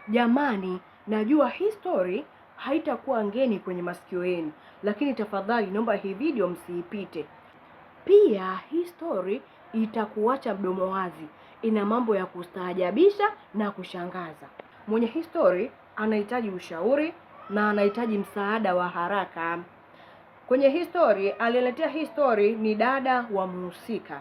Jamani, najua hii story haitakuwa ngeni kwenye masikio yenu, lakini tafadhali naomba hii video msiipite. Pia hii story itakuacha mdomo wazi, ina mambo ya kustaajabisha na kushangaza. Mwenye hii story anahitaji ushauri na anahitaji msaada wa haraka. Kwenye hii story, alieletea hii story ni dada wa mhusika.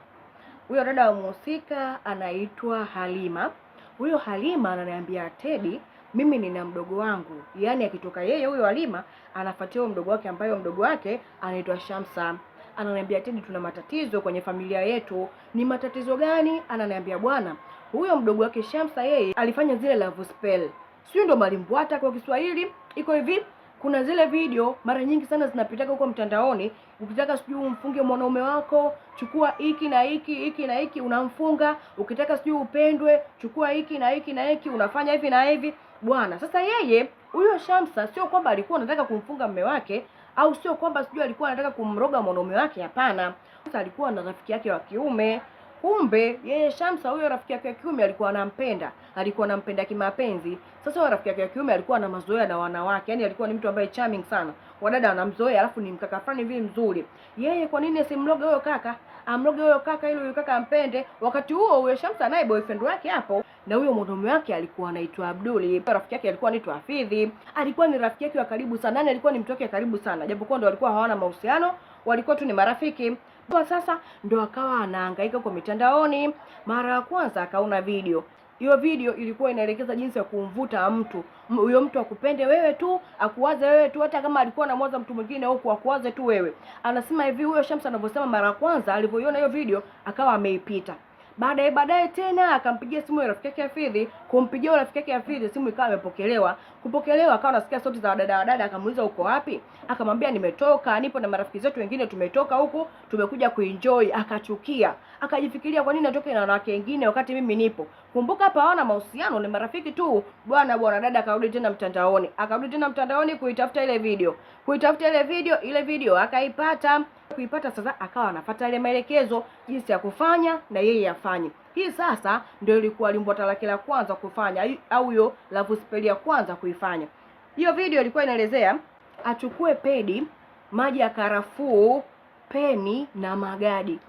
Huyo dada wa mhusika anaitwa Halima. Huyo Halima ananiambia, Teddy, mimi nina mdogo wangu, yaani akitoka yeye huyo Halima anafuatia huyo mdogo wake ambaye mdogo wake anaitwa Shamsa. Ananiambia, Teddy, tuna matatizo kwenye familia yetu. Ni matatizo gani? Ananiambia, bwana, huyo mdogo wake Shamsa yeye alifanya zile love spell, sio ndo malimbwata kwa Kiswahili. Iko hivi, kuna zile video mara nyingi sana zinapitaga huko mtandaoni. Ukitaka sijui umfunge mwanaume wako, chukua hiki na hiki, hiki na hiki, unamfunga. Ukitaka sijui upendwe, chukua hiki na hiki na hiki, unafanya hivi na hivi bwana. Sasa yeye huyo Shamsa sio kwamba alikuwa anataka kumfunga mume wake au sio kwamba sijui alikuwa anataka kumroga mwanaume wake, hapana. Sasa alikuwa na rafiki yake wa kiume. Kumbe yeye Shamsa huyo rafiki yake wa kiume alikuwa anampenda, alikuwa anampenda kimapenzi. Sasa huyo rafiki yake wa kiume alikuwa na mazoea na wanawake, yani alikuwa ni mtu ambaye charming sana, wadada wanamzoea, alafu ni mkaka fulani hivi mzuri. Yeye kwa nini asimloge huyo kaka? Amloge huyo kaka ili huyo kaka ampende. Wakati huo huyo Shamsa naye boyfriend wake hapo, na huyo mwanaume wake alikuwa anaitwa Abduli, rafiki yake alikuwa anaitwa Hafidhi, alikuwa ni rafiki yake wa karibu sana, yani alikuwa ni mtu wake wa karibu sana, japokuwa ndo walikuwa hawana mahusiano, walikuwa tu ni marafiki. Kwa sasa ndo akawa anahangaika kwa mitandaoni. Mara ya kwanza akaona video. Hiyo video ilikuwa inaelekeza jinsi ya kumvuta mtu, huyo mtu akupende wewe tu, akuwaze wewe tu, hata kama alikuwa anamwaza mtu mwingine huku akuwaze tu wewe. Anasema hivi huyo Shamsa anavyosema, mara ya kwanza alivyoiona hiyo video akawa ameipita. Baadaye baadaye tena akampigia simu ya rafiki yake Hafidhi, kumpigia rafiki yake Hafidhi simu ikawa imepokelewa. Kupokelewa akawa anasikia sauti za wadada wadada, akamuuliza uko wapi? Akamwambia nimetoka, nipo na marafiki zetu wengine tumetoka huku, tumekuja kuenjoy. Akachukia, akajifikiria kwa nini natoke na wanawake wengine wakati mimi nipo. Kumbuka hapa hawana mahusiano, ni marafiki tu. Bwana bwana, dada akarudi tena mtandaoni, akarudi tena mtandaoni kuitafuta ile video, kuitafuta ile video, ile video akaipata kuipata sasa, akawa anafuata ile maelekezo jinsi ya kufanya na yeye afanye. Hii sasa ndio ilikuwa limbwata lake la kwanza kufanya, au hiyo love spell ya kwanza kuifanya. Hiyo video ilikuwa inaelezea achukue pedi, maji ya karafuu, peni na magadi.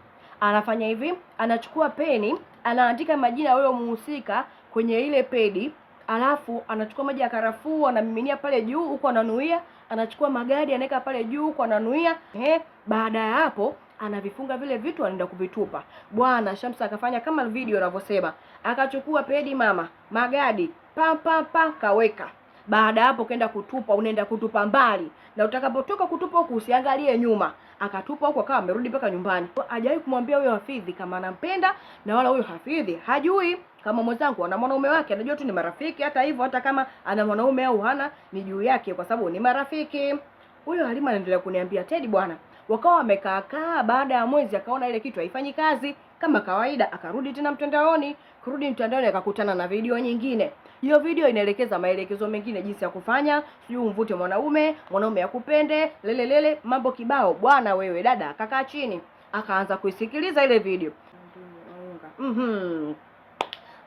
Anafanya hivi, anachukua peni, anaandika majina ya huyo muhusika kwenye ile pedi, alafu anachukua maji ya karafuu anamiminia pale juu huku ananuia, anachukua magadi anaweka pale juu huku ananuia. Baada ya hapo anavifunga vile vitu anaenda kuvitupa. Bwana Shamsa akafanya kama video inavyosema, akachukua pedi mama, magadi, pa pa pa kaweka. Baada hapo kaenda kutupa, unaenda kutupa mbali, na utakapotoka kutupa huku usiangalie nyuma. Akatupa huku akawa amerudi mpaka nyumbani. Hajawahi kumwambia huyo Hafidhi kama anampenda, na wala huyo Hafidhi hajui kama mwenzangu ana mwanaume wake, anajua tu ni marafiki. Hata hivyo, hata kama ana mwanaume au hana, ni juu yake, kwa sababu ni marafiki. Huyo Halima anaendelea kuniambia, Teddy bwana, wakawa wamekaa kaa. Baada ya mwezi akaona ile kitu haifanyi kazi kama kawaida, akarudi tena mtandaoni. Kurudi mtandaoni akakutana na video nyingine. Hiyo video inaelekeza maelekezo mengine jinsi ya kufanya, sijui umvute mwanaume, mwanaume akupende, lele lele, mambo kibao. Bwana wewe dada akakaa chini akaanza kuisikiliza ile video.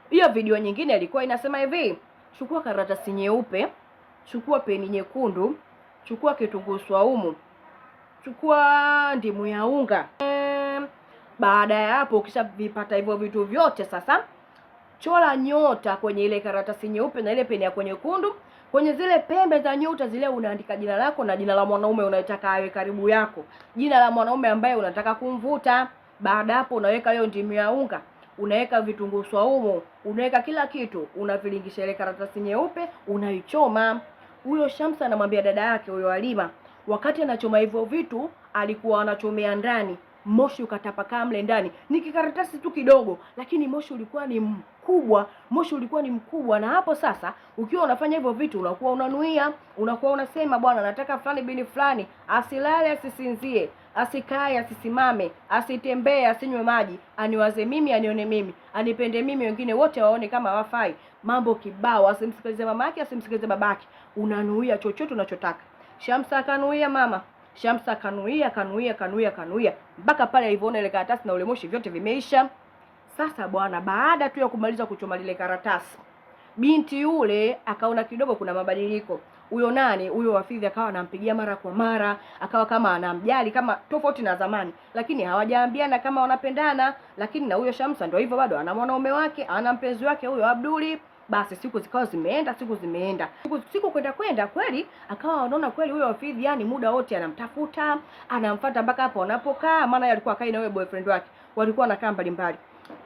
Hiyo video nyingine ilikuwa inasema hivi: chukua karatasi nyeupe, chukua peni nyekundu, chukua kitunguu swaumu, chukua ndimu ya unga. Baada ya hapo, ukishavipata hivyo vitu vyote, sasa chora nyota kwenye ile karatasi nyeupe na ile peni yako nyekundu. Kwenye zile pembe za nyota zile unaandika jina lako na jina la mwanaume unayetaka awe karibu yako, jina la mwanaume ambaye unataka kumvuta. Baada hapo, unaweka hiyo ndimu ya unga, unaweka vitunguu swaumu, unaweka kila kitu, unavilingisha ile karatasi nyeupe, unaichoma. Huyo Shamsa anamwambia dada yake huyo Halima, wakati anachoma hivyo vitu alikuwa anachomea ndani, moshi ukatapakaa mle ndani. Ni kikaratasi tu kidogo, lakini moshi ulikuwa ni mkubwa, moshi ulikuwa ni mkubwa. Na hapo sasa, ukiwa unafanya hivyo vitu, unakuwa unanuia, unakuwa unasema, bwana, nataka fulani bini fulani asilale, asisinzie, asikae, asisimame, asitembee, asinywe maji, aniwaze mimi, anione mimi, anipende mimi, wengine wote waone kama hawafai. Mambo kibao, asimsikilize mamake, asimsikilize babake. Unanuia chochote unachotaka. Shamsa akanuia mama Shamsa kanuia kanuia kanuia kanuia mpaka pale alivyoona ile karatasi na ule moshi vyote vimeisha. Sasa bwana, baada tu ya kumaliza kuchoma lile karatasi, Binti yule akaona kidogo kuna mabadiliko. Huyo nani huyo Hafidhi akawa anampigia mara kwa mara, akawa kama anamjali kama tofauti na zamani, lakini hawajaambiana kama wanapendana. Lakini na huyo Shamsa ndio hivyo, bado ana mwanaume wake, ana mpenzi wake huyo Abduli. Basi siku zikawa zimeenda, siku zimeenda, siku kwenda kwenda, kweli akawa anaona kweli huyo Hafidhi, yani muda wote anamtafuta, anamfuata mpaka hapo wanapokaa, maana yeye alikuwa akai na huyo boyfriend wake, walikuwa wanakaa mbalimbali,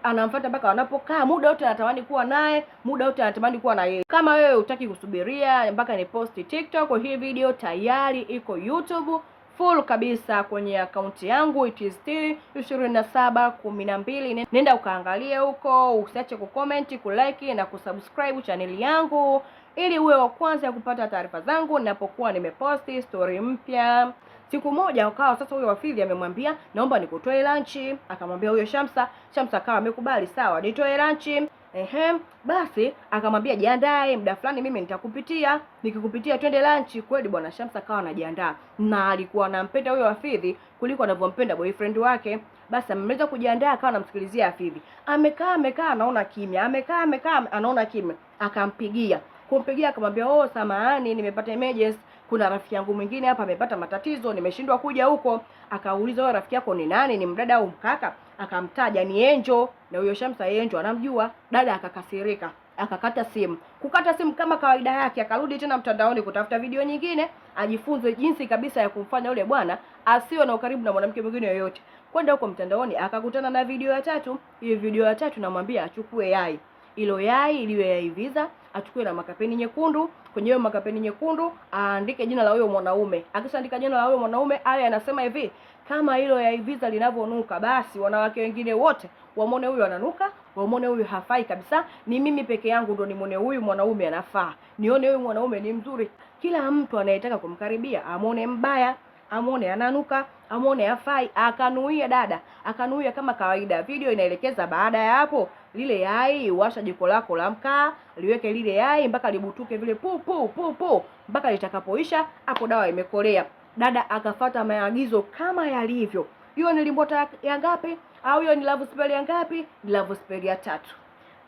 anamfuata mpaka wanapokaa, muda wote anatamani kuwa naye, muda wote anatamani kuwa na yeye. Kama wewe hutaki kusubiria mpaka ni posti TikTok, hii video tayari iko YouTube full kabisa kwenye akaunti yangu it is still 2712. Nenda ukaangalie huko, usiache kucomment, kulike na kusubscribe chaneli yangu ili uwe wa kwanza kupata taarifa zangu ninapokuwa nimeposti story mpya. Siku moja ukawa sasa huyo Wafidhi amemwambia naomba nikutoe lunch, akamwambia huyo Shamsa. Shamsa akawa amekubali, sawa, nitoe lunch. Ehe, basi akamwambia jiandae, muda fulani mimi nitakupitia, nikikupitia twende lunch. Kweli bwana Shamsa akawa anajiandaa na alikuwa anampenda huyo Hafidhi kuliko anavyompenda boyfriend wake. Basi ameweza kujiandaa, akawa anamsikilizia Hafidhi, amekaa amekaa, anaona kimya, amekaa amekaa, anaona kimya, akampigia kumpigia akamwambia, oh, samahani, nimepata emergency, kuna rafiki yangu mwingine hapa amepata matatizo, nimeshindwa kuja huko. Akauliza, wewe rafiki yako ni nani? Ni mdada au mkaka? Akamtaja ni Enjo, na huyo Shamsa Enjo anamjua. Dada akakasirika, akakata simu. Kukata simu kama kawaida yake, akarudi tena mtandaoni kutafuta video nyingine ajifunze jinsi kabisa ya kumfanya yule bwana asiwe na ukaribu na mwanamke mwingine yoyote. Kwenda huko mtandaoni akakutana na video ya tatu. Hiyo video ya tatu namwambia achukue yai ilo yai iliwe yaiviza, achukue na makapeni nyekundu. Kwenye hiyo makapeni nyekundu aandike jina la huyo mwanaume. Akishaandika jina la huyo mwanaume, awe anasema hivi, kama hilo yaiviza linavyonuka, basi wanawake wengine wote wamwone huyu ananuka, wamwone huyu hafai kabisa, ni mimi peke yangu ndo nimwone huyu mwanaume anafaa, nione huyu mwanaume ni mzuri. Kila mtu anayetaka kumkaribia amwone mbaya, amwone ananuka, amwone hafai. Akanuia dada, akanuia kama kawaida. Video inaelekeza baada ya hapo, lile yai washa jiko lako la mkaa, liweke lile yai mpaka libutuke vile pu pu pu pu mpaka litakapoisha, hapo dawa imekolea. Dada akafata maagizo kama yalivyo. Hiyo ni limbwata ya ngapi? Au hiyo ni love spell ya ngapi? Ni love spell ya tatu.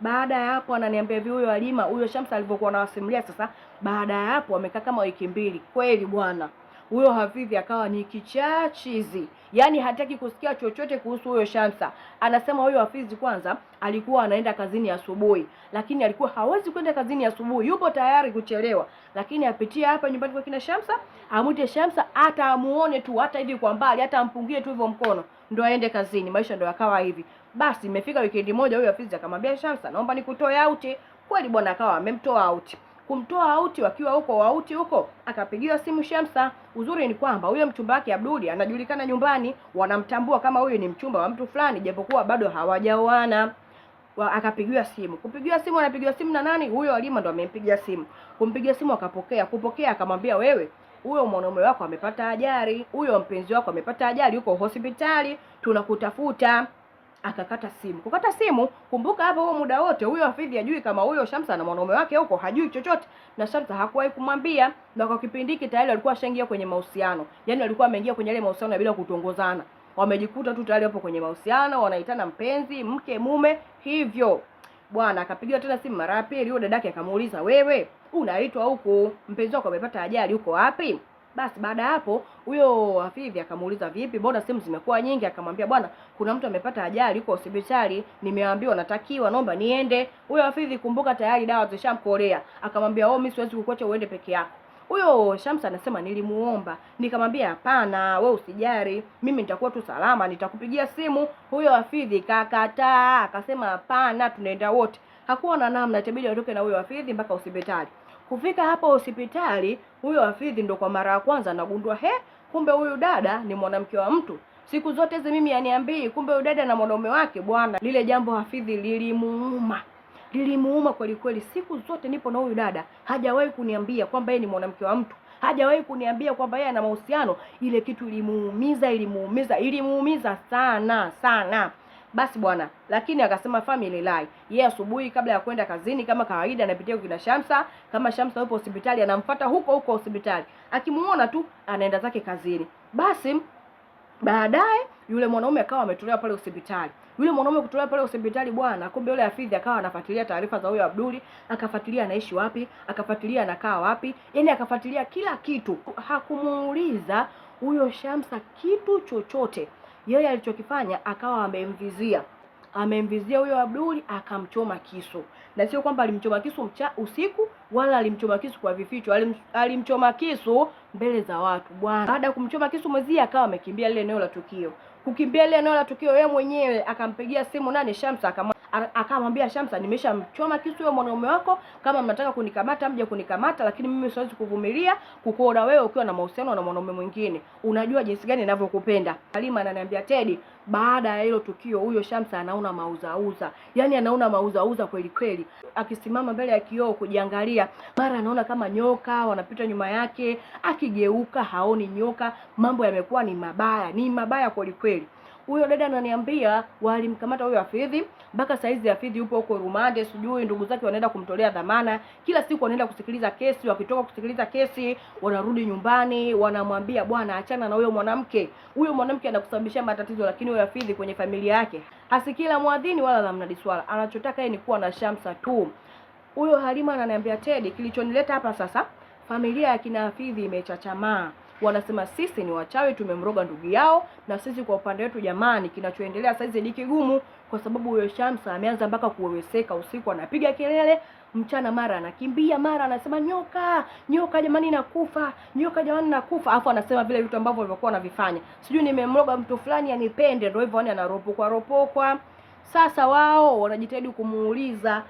Baada ya hapo ananiambia hivi, huyo Halima, huyo Shamsa alivyokuwa anawasimulia sasa. Baada ya hapo amekaa kama wiki mbili, kweli bwana huyo Hafidhi akawa ni kichaa chizi, yaani hataki kusikia chochote kuhusu huyo Shamsa. Anasema huyo Hafidhi kwanza alikuwa anaenda kazini asubuhi, lakini alikuwa hawezi kwenda kazini asubuhi, yupo tayari kuchelewa, lakini apitie hapa nyumbani kwa kina Shamsa, amwite Shamsa, hata amuone tu, hata hivi kwa mbali, hata ampungie tu hivyo mkono, ndo aende kazini. Maisha ndo yakawa hivi. Basi imefika wikendi moja, huyo Hafidhi akamwambia Shamsa, naomba nikutoe out. Kweli bwana akawa amemtoa out kumtoa auti. Wakiwa huko auti huko, akapigiwa simu Shamsa. Uzuri ni kwamba huyo mchumba wake Abduli anajulikana nyumbani, wanamtambua kama huyu ni mchumba wa mtu fulani, japokuwa bado hawajaoana. Akapigiwa simu, kupigiwa simu, anapigiwa simu na nani? Huyo Halima ndo amempigia simu. Kumpigia simu akapokea, kupokea akamwambia, wewe huyo mwanaume wako amepata ajali, huyo mpenzi wako amepata ajali, yuko hospitali, tunakutafuta. Akakata simu. Kukata simu, kumbuka hapo huo muda wote huyo Hafidhi hajui kama huyo Shamsa na mwanaume wake huko, hajui chochote, na Shamsa hakuwahi kumwambia. Na kwa kipindi hiki tayari walikuwa washaingia kwenye mahusiano, yaani walikuwa wameingia kwenye ile mahusiano ya bila kutongozana, wamejikuta tu tayari wapo kwenye mahusiano, wanaitana mpenzi, mke, mume, hivyo bwana. Akapigiwa tena simu mara ya pili, huyo dadake akamuuliza, wewe unaitwa huku, mpenzi wako amepata ajali, uko wapi? Basi baada ya hapo huyo Hafidhi akamuuliza vipi, mbona simu zimekuwa nyingi? Akamwambia bwana, kuna mtu amepata ajali huko hospitali, nimeambiwa natakiwa, naomba niende. Huyo Hafidhi kumbuka tayari dawa zishamkolea, akamwambia oh, mimi siwezi kukuacha uende peke yako. Huyo Shamsa anasema nilimuomba, nikamwambia hapana, we usijali, mimi nitakuwa tu salama, nitakupigia simu. Huyo Hafidhi kakataa, akasema hapana, tunaenda wote. Hakuwa na namna, itabidi atoke na huyo Hafidhi mpaka hospitali. Kufika hapo hospitali, huyo Hafidhi ndo kwa mara ya kwanza anagundua, he, kumbe huyu dada ni mwanamke wa mtu. Siku zote hizi mimi aniambii, kumbe huyu dada na mwanaume wake bwana. Lile jambo Hafidhi lilimuuma, lilimuuma kweli kweli. Siku zote nipo na huyu dada, hajawahi kuniambia kwamba yeye ni mwanamke wa mtu, hajawahi kuniambia kwamba yeye ana mahusiano. Ile kitu ilimuumiza, ilimuumiza, ilimuumiza sana sana. Basi bwana, lakini akasema family lie. Yeye asubuhi kabla ya kwenda kazini kama kawaida anapitia kina Shamsa, kama Shamsa yupo hospitali anamfuata huko huko hospitali. Akimuona tu anaenda zake kazini. Basi baadaye yule mwanaume akawa ametolewa pale hospitali. Yule mwanaume kutolewa pale hospitali bwana, kumbe yule Hafidhi akawa anafuatilia taarifa za huyo Abduli, akafuatilia anaishi wapi, akafuatilia anakaa wapi, yani akafuatilia kila kitu. Hakumuuliza huyo Shamsa kitu chochote. Yeye alichokifanya akawa amemvizia huyo Abduli akamchoma kisu, na sio kwamba alimchoma kisu usiku wala alimchoma kisu kwa vificho, alimchoma kisu mbele za watu bwana. Baada ya kumchoma kisu mwenzie akawa amekimbia lile eneo la tukio. Kukimbia lile eneo la tukio, yeye mwenyewe akampigia simu nani, Shamsa, akamwambia Shamsa, nimeshamchoma kisu huyo mwanaume wako, kama mnataka kunikamata mje kunikamata, lakini mimi siwezi kuvumilia kukuona wewe ukiwa na mahusiano na mwanaume mwingine. Unajua jinsi gani ninavyokupenda. Halima ananiambia Teddy, baada ya hilo tukio huyo Shamsa anaona mauzauza, yaani anaona mauzauza kweli kweli. Akisimama mbele ya kioo kujiangalia, mara anaona kama nyoka wanapita nyuma yake, akigeuka haoni nyoka. Mambo yamekuwa ni mabaya, ni mabaya kweli kweli. Huyo dada ananiambia walimkamata huyo Hafidhi, mpaka saizi Hafidhi yupo huko rumande, sijui ndugu zake wanaenda kumtolea dhamana. Kila siku wanaenda kusikiliza kesi, wakitoka kusikiliza kesi wanarudi nyumbani, wanamwambia bwana, achana na huyo mwanamke, huyo mwanamke anakusababishia matatizo. Lakini huyo Hafidhi kwenye familia yake hasikila mwadhini wala la mnadi swala, anachotaka yeye ni kuwa na Shamsa tu. Huyo Halima ananiambia Teddy, kilichonileta hapa sasa, familia ya kina Hafidhi imechachamaa wanasema sisi ni wachawi, tumemroga ndugu yao, na sisi kwa upande wetu jamani, kinachoendelea saizi ni kigumu, kwa sababu huyo Shamsa ameanza mpaka kuweweseka. Usiku anapiga kelele, mchana mara anakimbia, mara anasema nyoka, nyoka jamani nakufa, nyoka jamani nakufa, afu anasema vile vitu ambavyo walivyokuwa wanavifanya, sijui nimemroga mtu fulani anipende, ndio hivyo, yani anaropokwa ropokwa. Sasa wao wanajitahidi kumuuliza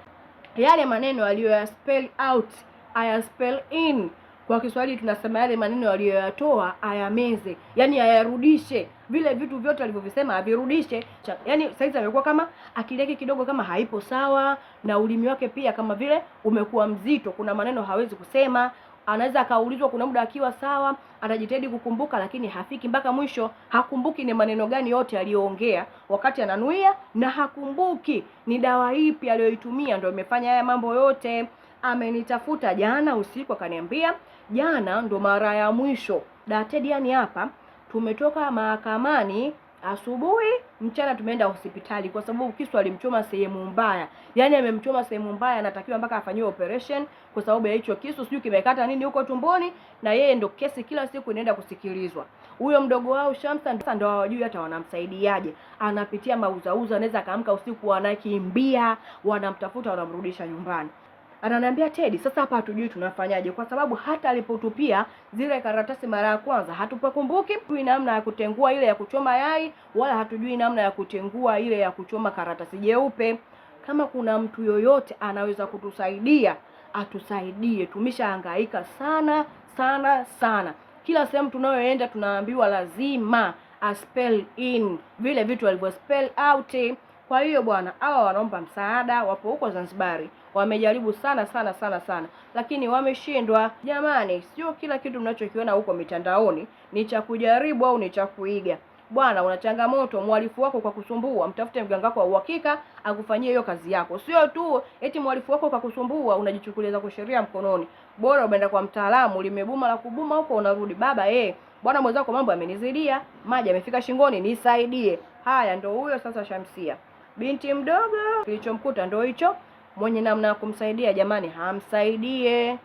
yale maneno aliyoya spell out aya spell in kwa Kiswahili tunasema yale maneno aliyoyatoa ayameze, yani ayarudishe, vile vitu vyote alivyovisema avirudishe. Yani saizi amekuwa kama akili yake kidogo kama haipo sawa, na ulimi wake pia kama vile umekuwa mzito, kuna maneno hawezi kusema. Anaweza akaulizwa, kuna muda akiwa sawa, anajitahidi kukumbuka, lakini hafiki mpaka mwisho, hakumbuki ni maneno gani yote aliyoongea wakati ananuia, na hakumbuki ni dawa ipi aliyoitumia ndio imefanya haya mambo yote. Amenitafuta jana usiku akaniambia, jana ndo mara ya mwisho Datedi, yani hapa tumetoka mahakamani asubuhi, mchana tumeenda hospitali kwa sababu kisu alimchoma sehemu mbaya, yaani amemchoma sehemu mbaya, anatakiwa mpaka afanyiwe operation kwa sababu ya hicho kisu, sijui kimekata nini huko tumboni, na yeye ndo kesi kila siku inaenda kusikilizwa. Huyo mdogo wao Shamsa ndo hawajui hata wanamsaidiaje, anapitia mauzauza, anaweza akaamka usiku anakimbia, wanamtafuta wanamrudisha nyumbani. Ananiambia Teddy, sasa hapa hatujui tunafanyaje, kwa sababu hata alipotupia zile karatasi mara ya kwanza hatupakumbuki, hatujui namna ya kutengua ile ya kuchoma yai, wala hatujui namna ya kutengua ile ya kuchoma karatasi jeupe. Kama kuna mtu yoyote anaweza kutusaidia atusaidie, tumeshahangaika sana sana sana. Kila sehemu tunayoenda tunaambiwa lazima a spell in vile vitu alivyo spell out. Kwa hiyo bwana, hawa wanaomba msaada, wapo huko Zanzibari, wamejaribu sana sana sana sana, lakini wameshindwa. Jamani, sio kila kitu mnachokiona huko mitandaoni ni cha kujaribu au ni cha kuiga. Bwana, una changamoto, mhalifu wako kwa kusumbua, mtafute mganga wako wa uhakika akufanyie hiyo kazi yako. Sio tu eti mhalifu wako kwa kusumbua unajichukulia zako sheria mkononi. Bora umeenda kwa mtaalamu, limebuma la kubuma huko, unarudi baba, bwana mwenzako, mambo yamenizidia, maji yamefika shingoni, nisaidie. Haya, ndo huyo sasa Shamsia binti mdogo, kilichomkuta ndo hicho. Mwenye namna ya kumsaidia jamani, hamsaidie.